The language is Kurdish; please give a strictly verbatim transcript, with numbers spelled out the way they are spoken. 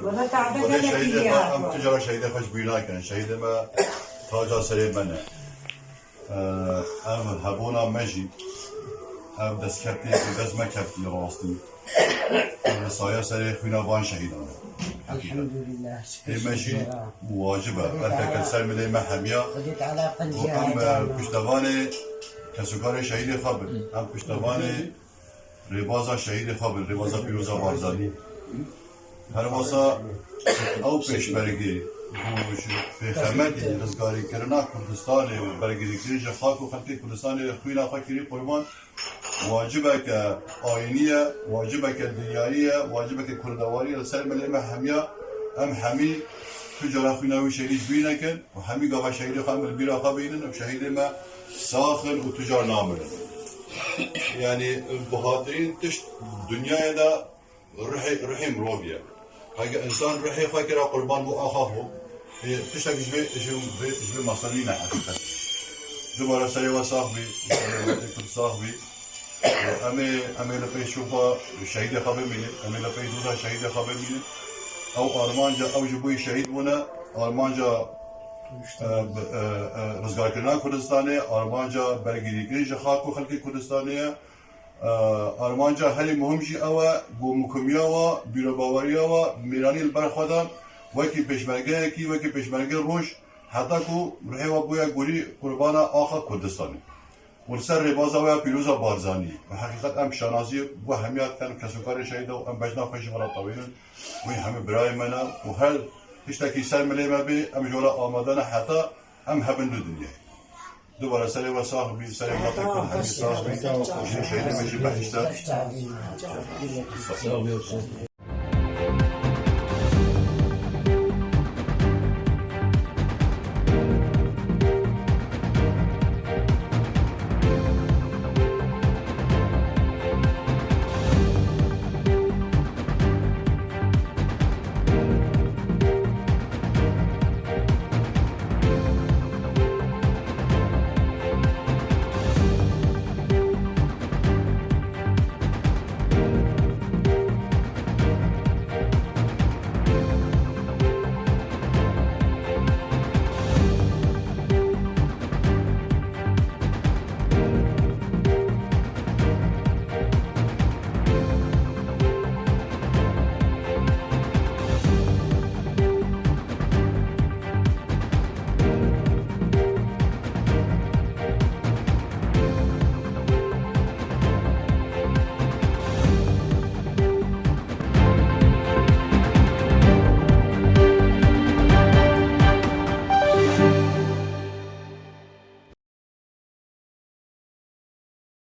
Wele Kabe Xwedê gelek şehîdê iyi xwe, em tu cara şehîdê xwe ji bîr nakin. Şehîdê me taca serê me ne. Ev hebûna me jî, ev destkeftî, bi dest me keftî rastî. Ev li saya serê xwîna van şehîdan e. Elhamdulillah. Ê me jî wacib e. Belke ser milê me hemiya. Xwedê Teala û em, e, piştevanê kesokarê şehîdê xwe bin. Em piştevanê rêbaza şehîdê xwe bin, rêbaza Pîroza Barzanî. Her wasa ew pêşmergê bû ji pêxemetî rizgarîkirina Kurdistanê û bergirîkirin ji xak û xelkê Kurdistanê xwîna xwe kirî qurban. Wacibeke ayînî ye, wacibeke dinyayî ye, wacibeke kurdewarî ye. Li ser milê me hemiya, em hemî tu cara xwîna wî şehîdî ji bîr nekin û hemî gava şehîdê xwe em li bîra xwe bînin û şehîdê me sax in û tu car namirin. Yanî, buhatirîn tişt dinyayê de ruhê, ruhê mirov e. Heke însan ruhê xwe kira qurban bo axa xwe, ê, tiştek ji vê, ji vê, ji vê mesela nîne heqîqet. Dubare serê we sax bî, serê we sax bî. Em ê, em ê li pêş çû xwe şehîdê xwe bimînin, em ê li pêş doza şehîdê xwe bimînin. Ew armanca, ew ji bo yî şehîd bûne, armanca, e, bi, e, e, rizgarkirina Kurdistanê, armanca bergirîkirin ji xak û xelkê Kurdistanê ye. E, armanca herî muhim jî ew e, ku mukimiya we, bîrobaweriya we, mêranî li ber xwe dan, wekî pêşmergeyekî, wekî pêşmergê roj, heta ku ruhê we bûye gorî qurbana axa Kurdistanê. Û li ser rêbaza we ya pîroza Barzanî. Bi heqîqet em şanazî we hemiya dikin, kesokarê şehîda û em bejna xwe ji we re tewînin. Wî hemî birayê me ne û her tiştekî ser milê me bê, em ji we re amade ne heta em hebin li dinyayê. Dubare serê we sax bî, serê welatê Kurd hemî sax bî. Jin şehîdê me jî behişte.